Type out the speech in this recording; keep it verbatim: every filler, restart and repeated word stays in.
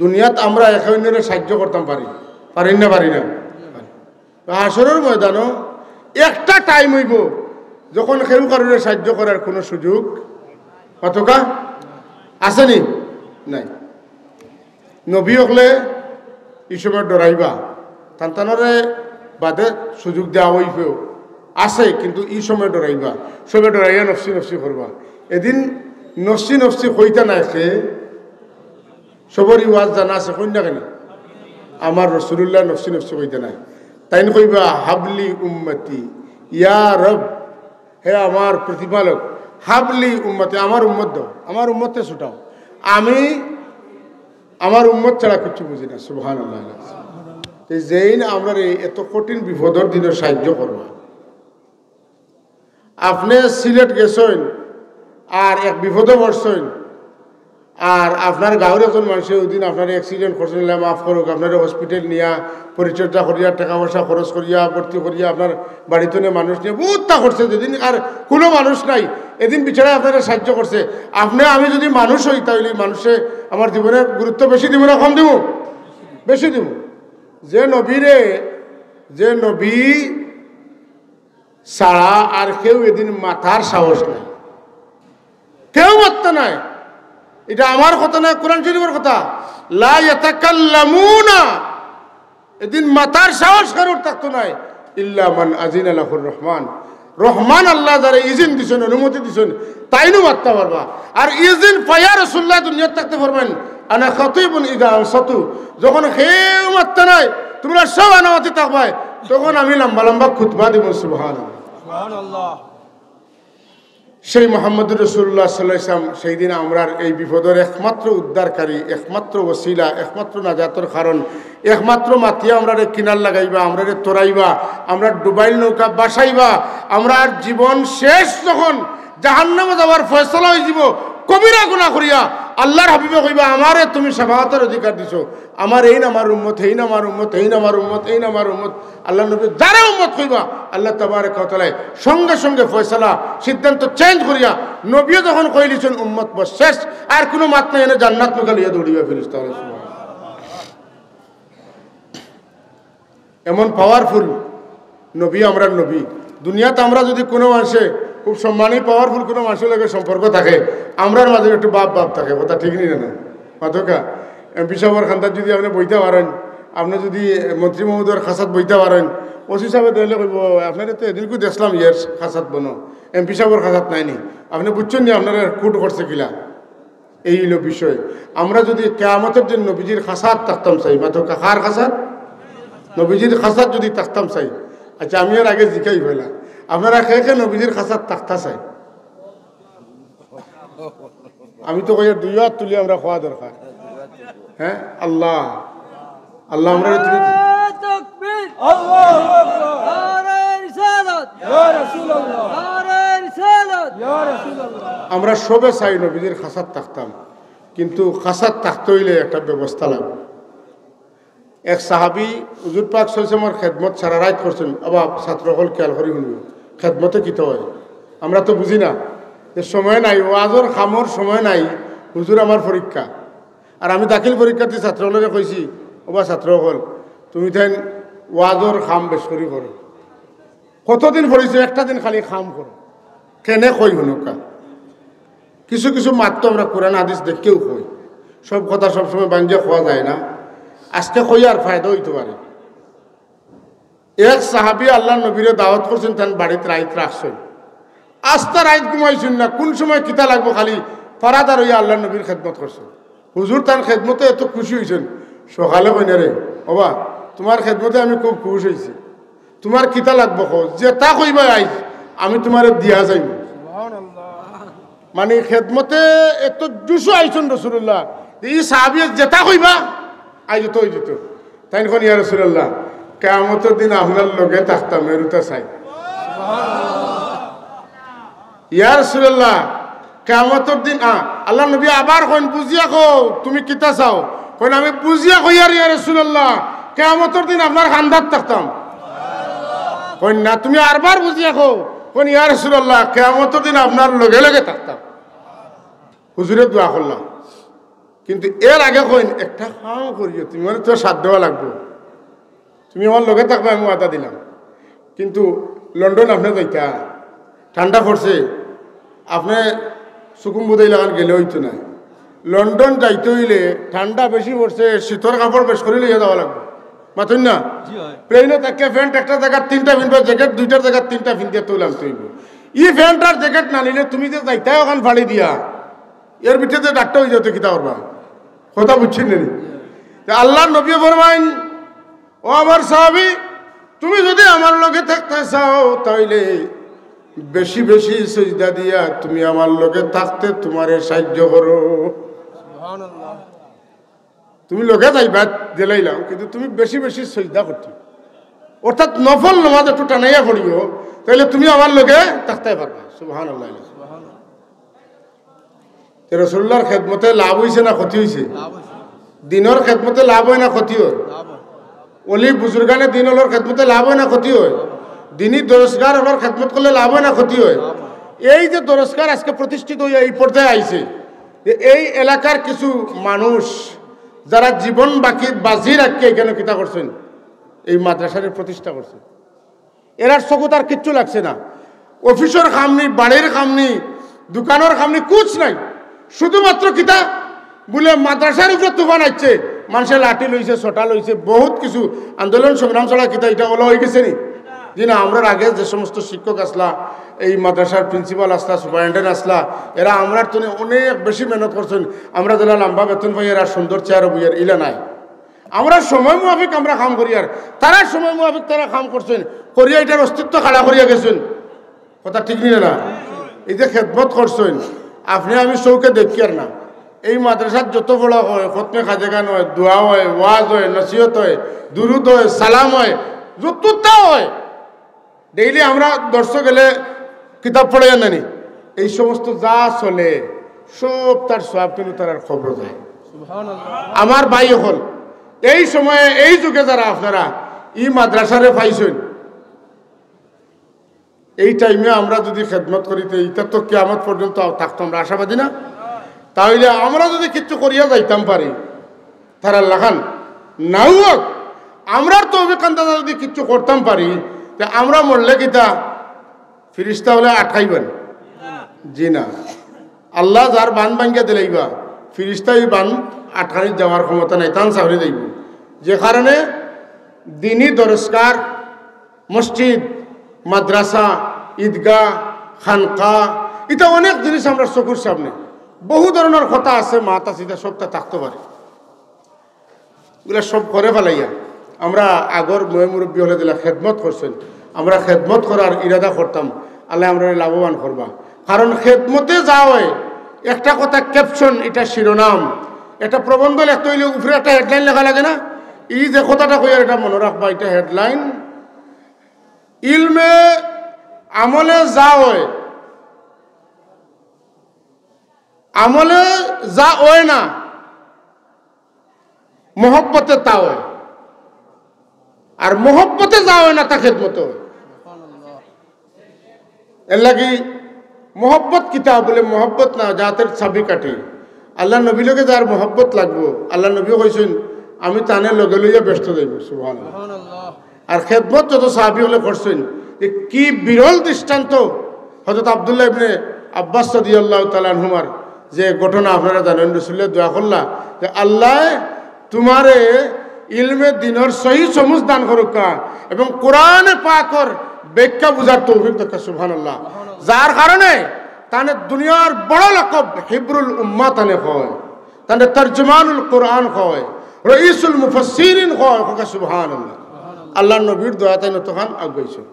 দুনিয়াত আমরা একে অন্যরে সাহায্য করতাম পারি, পারি না, পারি না? তো হাশরর ময়দানো একটা টাইম অইবো, যখন কেউ কারোরে সাহায্য করার কোনো সুযোগ, কতকা, আছেনি? নাই। নবী অকলে ই সময় ডরাইবা, তান তানরে বাদে সুযোগ দেওয়া অইবো, আছে, কিন্তু ই সময় ডরাইবা, সবে ডরাইয়া নফসি নফসি করবা। এদিন নফসি নফসি কইতা নায়, সে সবরই ওয়াজ জানা আছে, কইন না কেনে? আমার রাসূলুল্লাহ নফসি নফসি কইতা নায়, তাইন কইবা, "হাবলি উম্মতি, ইয়া রব, হে আমার প্রতিপালক, হাবলি উম্মতি, আমার উম্মত দাও, আমার উম্মতরে ছুটাও, আমি আমার উম্মত ছাড়া কিচ্ছু বুঝি না।" সুবহানাল্লাহ। তো যেইন আমরারে এত কঠিন বিপদর দিনো সাহায্য করবা, আপনে সিলেট গেছইন আর এক বিপদো পড়ছইন, আর আপনার গাঁওর একজন মানষে ওইদিন আপনারে accident করছইন, আল্লায় মাফ করউক, আপনারে hospital নিয়া পরিচর্যা করিয়া, টেকা পয়সা খরচ করিয়া, ভর্তি করিয়া, আপনার বাড়িত নিয়া মানুষ নিয়া বউততা করছে, যেদিন আর কুনু মানুষ নাই, এদিন বেচারায় আপনারে সাহায্য করছে। আপনে আমি যুদি মানুষ অই, তাইলে মানুষে আমার জীবনে গুরুত্ব বেশি দিবো না কম দিবো? বেশি দিবো। যে নবীরে, যে নবী ছাড়া আর কেউ এদিন মাতার সাহস নাই, কেউ মাততা নায়। ইটা আমার কথা নায়, কোরআন শরীফর কথা। লা ইয়াতাকাল্লামুনা, এদিন মাতার সাহস কারোর থাকতো নায়। ইল্লা মান আজিনা লাহুর রহমান, রহমান আল্লায় যারে ইজিন দিছইন, অনুমতি দিছইন, তাইনউ মাততা পারবা। আর ইজিন পাইয়া রাসূলুল্লাহ দুনিয়াত থাকতে ফরমাইন, "আনা খাতিবুন ইদা আনসাতু", যখন কেউ মাততা নায়, তুমরা সব আনামাতি থাকবায়, তখন আমি লম্বা লম্বা খুতবা দিমু। সুবহানাল্লাহ। সুবহানাল্লাহ। সেই মুহাম্মদুর রাসূলুল্লাহ সাল্লাল্লাহু আলাইহি ওয়াসাল্লাম সেই দিন আমরার এই বিপদর একমাত্র উদ্ধারকারী, একমাত্র ওসিলা, একমাত্র নাজাতর কারণ, একমাত্র মাতিয়া আমরারে কিনার লাগাইবা, আমরারে তরাইবা, আমরার ডুবাইল নৌকা বাসাইবা, আমরার জীবন শেষ যখন জাহান্নামো যাওয়ার ফয়সালা অইযিবো, কবিরা গুনা করিয়া আল্লার হাবিবে কইবা, "আমারে তুমি শাফাআতর অধিকার দিছো, আমার এইন আমার উম্মত, এইন আমার উম্মত, এইন আমার উম্মত, এইন আমার উম্মত।" আল্লার নবী যারে উম্মত কইবা, আল্লাহ তাবারাকা ওয়া তাআলায় সঙ্গে সঙ্গে ফয়সালা, সিদ্ধান্ত change করিয়া নবীয়ে যখন কইলিছইন উম্মত বস শেষ, আর কুনু মাত নাই, এনে জান্নাত মুখা লইয়া দৌড়িবা ফিরিস্তা অকলে। সুবহানাল্লাহ। এমন powerful নবী, আমরার নবী। দুনিয়াত আমরা যুদি কুনু মানষে খুব সম্মানী, powerful কুনু মানষর লগে সম্পর্ক থাকে, আমরার মাঝে একটু ভাব ভাব থাকে, কথা ঠিক নি না? মাতউক্কা, এমপি সাবর কান্দাত যুদি আপনে বইতা পারইন, আপনে যুদি মন্ত্রী মহোদয়র কাছাত বইতা পারইন, ওসি সাবে দেখলে কইবো, "আপনারে তো এদিনকু দেখলাম ইয়ার কাছাত বনো, এমপি সাবর কাছাত নাইনি, আপনে বুঝছইন নি আপনারে recruit করছে কিলা?" এই অইলো বিষয়। আমরা যুদি কিয়ামতর দিন নবীজির কাছাত থাকতাম চাই, মাতউক্কা, কার কাছাত? নবীজির কাছাত যুদি থাকতাম চাই। আচ্ছা, আমি এর আগে জিকাই অইলা, আপনারা কে কে নবীজির কাছাত থাকতা চাই? আমি তো কই, দুই আত তুলি আমরা কওয়া দরকার। হ্যাঁ, আল্লাহ, আল্লাহ, আমরা তুমি নারায়ে তাকবীর। আল্লাহু আকবার। নারায়ে রিসালাত। ইয়া রাসূলুল্লাহ। নারায়ে রিসালাত। ইয়া রাসূলুল্লাহ। আমরা সবে চাই নবীজির কাছাত থাকতাম, কিন্তু কাছাত থাকতে অইলে একটা ব্যবস্থা লাগবো। এক সাহাবী হুজুর পাক সাল্লাল্লাহু আলাইহি ওয়াসাল্লামর খেদমত সারা রাইত করছইন। অবা ছাত্র অকল খেয়াল করি হুনবো, খেদমতে কিতা অয়? আমরা তো বুঝি না যে সময় নাই, ওয়াজর কামর সময় নাই, হুজুর আমার পরীক্ষা। আর আমি দাখিল পরীক্ষার্থী ছাত্র অকলরে কইছি, "ওবা ছাত্র অকল, তুমি তাইন ওয়াজর কাম বেশ করি করো, কতদিন পড়িছো, একটা দিন খালি কাম করো।" কেনে কই হুনউক্কা। কিছু কিছু মাত তো আমরা কোরআন হাদিস দেখিয়াউ কই, সব কথা সবসময় বাঙ্গিয়া কওয়া যায় না। আজকে কইয়ার ফায়দা অইতো পারে। এক সাহাবী আল্লার নবীরে দাওয়াত করছইন, তান বাড়িত রাইত রাখছইন, আস্তা রাইত ঘুমাইছইন না, কুন সময় কিতা লাগবো খালি ফারাদার অইয়া আল্লার নবীর খেদমত করছইন। হুজুর তান খেদমতে এত খুশি অইছইন, সকালে কইন, "রে ওবা, তুমার খেদমতে আমি খুব খুশ অইছি, তুমার কিতা লাগবো কও, যেতা কইবায় আইজ আমি তুমারে দিয়া যাইমু।" মানে খেদমতে এত জুশো আইছইন রাসূলুল্লাহ, ই সাহাবীয়ে যেতা কইবা আইজ অতা অইযিতো। তাইন কইন, "ইয়া রাসূলুল্লাহ, কিয়ামতর দিন আপনার লগে থাকতাম, এরতা চাই।" ইয়া রাসূলুল্লাহ, কিয়ামতর দিন, আ, আল্লার নবী আবার কইন, "বুঝিয়া কও, তুমি কিতা চাও?" কইন, "আমি বুঝিয়া কইয়ার ইয়া রাসূলুল্লাহ, কিয়ামতর দিন আপনার কান্দাত থাকতাম।" কইন, "না, তুমি আরবার বুঝিয়া কও।" কইন, "ইয়া রাসূলুল্লাহ, কিয়ামতর দিন আপনার লগে লগে থাকতাম।" হুজুরে দোয়া করলা। কিন্তু এর আগে কইন, "একটা কাম করিও, তুমি মানে তো সাথ দেওয়া লাগবো, তুমি আমার লগে থাকবে, আমি ওয়াদা দিলাম।" কিন্তু লন্ডন আপনে যাইতা, ঠান্ডা পড়ছে, আপনে সুকুম বুদাই লাগান গেলে অইতো না। লন্ডন যাইতে অইলে ঠান্ডা বেশি পড়ছে, শীতর কাপড় বেশ করি লইয়া যাওয়া লাগবো। মাতইন না? জি অয়। প্লেনো থাকিয়া প্যান্ট একটা জাগাত তিনটা ফিনবা, জ্যাকেট দুইটার জাগাত তিনটা ফিন্দিয়া তুলাম তুইব। ই প্যান্ট আর জ্যাকেট না নিলে তুমি যে যাইতায় ওখান ফাড়ি দিয়া, এর ভিতরে যে ডাক্তার অই যাতে কিতা করবা? কথা বুঝছইন নি? তে আল্লাহর নবী ফরমাইন, "ও আমার সাহাবী, তুমি যদি আমার লগে থাকতে চাও, তাইলে বেশি বেশি সজদা দিয়া তুমি আমার লগে থাকতে তোমারে সাহায্য করো।" তুমি লগে যাইবা, দিলাইলাম, কিন্তু তুমি বেশি বেশি সজদা করতে, অর্থাৎ নফল নামাজ একটু টানাইয়া পড়িও, তাইলে তুমি আমার লগে থাকতে পারবা। সুবহানাল্লাহ। তে রাসূলুল্লাহর খেদমতে লাভ অইছে না ক্ষতি অইছে? লাভ অইছে। দিনর খেদমতে লাভ অয় না ক্ষতি অয়? লাভ অয়। অলি বুজুর্গানে দিন অকলর খেদমতে লাভ অয় না ক্ষতি অয়? দিনী দরসগার অকলর খেদমত করলে লাভ অয় না ক্ষতি অয়? লাভ অয়। এই যে দরসগার আজকে প্রতিষ্ঠিত অইয়া এই পর্যায়ে আইছে, যে এই এলাকার কিছু মানুষ যারা জীবন বাকি, বাজি রাখিয়া এখানে কিতা করছইন, এই মাদ্রাসারে প্রতিষ্ঠা করছইন। এরার চকুত আর কিচ্ছু লাগছে না। অফিসর কাম নি, বাড়ির কাম নি, দোকানর কাম নি, কুছ নাই। শুধুমাত্র কিতা বুলে মাদ্রাসার উপরে তুফান আইছে, মানষে লাঠি লইছে, সোটা লইছে, বহুত কিছু আন্দোলন সংগ্রাম ছাড়া কিতা ইটা অলা অইগেছে নি? জি না, আমরার আগে যে সমস্ত শিক্ষক আছলা, এই মাদ্রাসার প্রিন্সিপাল আছলা, সুপারিনটেন্ডেন্ট আছলা, এরা আমরার তনে অনেক বেশি মেহনত করছইন। আমরা যেলা লম্বা বেতন পাইয়ার আর সুন্দর চেয়ারো বইয়ার, ইলা নায়। আমরা সময় মুয়াফিক আমরা কাম করিয়ার, তারা সময় মুয়াফিক তারা কাম করছইন, করিয়া ইটার অস্তিত্ব খাড়া করিয়া গেছইন। কথা ঠিক নি না? এই যে খেদমত করছইন, আপনে আমি চউখে দেখিয়ার না, এই মাদ্রাসাত যত পড়া অয়, খতমে খাজেগান অয়, দোয়া অয়, ওয়াজ অয়, নসিহত অয়, দুরুদ অয়, সালাম অয়, যততা অয়, ডেইলি আমরা দরসো গেলে কিতাব পড়াইয়ার না নি, এই সমস্ত যা চলে, সব তার সওয়াব কিন্তু তারার কবরো যায়। সুবহানাল্লাহ। আমার ভাই অকল, এই সময়ে, এই যুগে যারা আপনারা ই মাদ্রাসারে পাইছইন, এই টাইমে আমরা যদি খেদমত করি, তে ইটা তো কিয়ামত পর্যন্ত থাকতো, আমরা আশাবাদী না? তাইলে আমরা যদি কিচ্ছু করিয়া যাইতাম পারি, তারার লাখান নাও অউক, আমরার তৌফিক আন্দাজে যদি কিচ্ছু করতাম পারি, তে আমরা মরলে কিতা ফিরিস্তা অকলে আটকাইবা নি? জি না। আল্লায় যার বান ভাঙ্গিয়া দিলাইবা, ফিরিস্তায় ই বান আটকানিত যাওয়ার ক্ষমতা নাই, তান চাকরি যাইব। যে কারণে দিনী দরসগার, মসজিদ, মাদ্রাসা, ঈদগাহ, খানকা, ইতা অনেক জিনিস আমরার চকুর সামনে। বহু ধরনর কথা আছে, মাত আছে, ইতা সবতা থাকতো পারে। ইগুলা সব করে ফালাইয়া আমরা আগর ময়-মুরব্বি অকলে যেলা খেদমত করছইন, আমরা খেদমত করার ইরাদা করতাম, আল্লায় আমরারে লাভবান করবা। কারণ খেদমতে যা অয়, একটা কথা caption, ইটা শিরোনাম, একটা প্রবন্ধ লেখতে অইলে উপরে একটা headline লেখা লাগে না? ই যে কথাটা কইয়ার, ইটা মনো রাখবা, ইটা headline। ইলমে আমলে যা অয়, আমলে যা অয় না, মহব্বতে তা অয়, আর মহব্বতে যা অয় না, তা খেদমতে অয়। এর লাগি মহব্বত কিতা বুলে, মহব্বত না, জাতের চাবি কাঠি। আল্লার নবীর লগে যার মহব্বত লাগবো, আল্লার নবীয়ে কইছইন, "আমি তানে লগে লইয়া বেহেস্তো যাইমু।" সুবহানাল্লাহ। সুবহানাল্লাহ। আর খেদমত যত সাহাবী অকলে করছইন, এ কি বিরল দৃষ্টান্ত। হযরত আব্দুল্লাহ ইবনে আব্বাস রাদিয়াল্লাহু তাআলা আনহুমার যে ঘটনা আপনারা জানইন, রাসুলুল্লায় দোয়া করলা যে, "আল্লায় তুমারে ইলমে দ্বীনর সহি সমুজ দান করউক্কা এবং কোরআনে পাকর ব্যাখ্যা বুঝার তৌফিক দেউক্কা।" সুবহানাল্লাহ। যার কারণে তানে দুনিয়ার বড় লকব হিবরুল উম্মাহ তানে কয়, তানে তর্জমানুল কোরআন কয়, রইসুল মুফাসসিরিন কয়, কউক্কা সুবহানাল্লাহ। আল্লার নবীর দোয়ায় তাইন অতখান আগুয়াইছইন।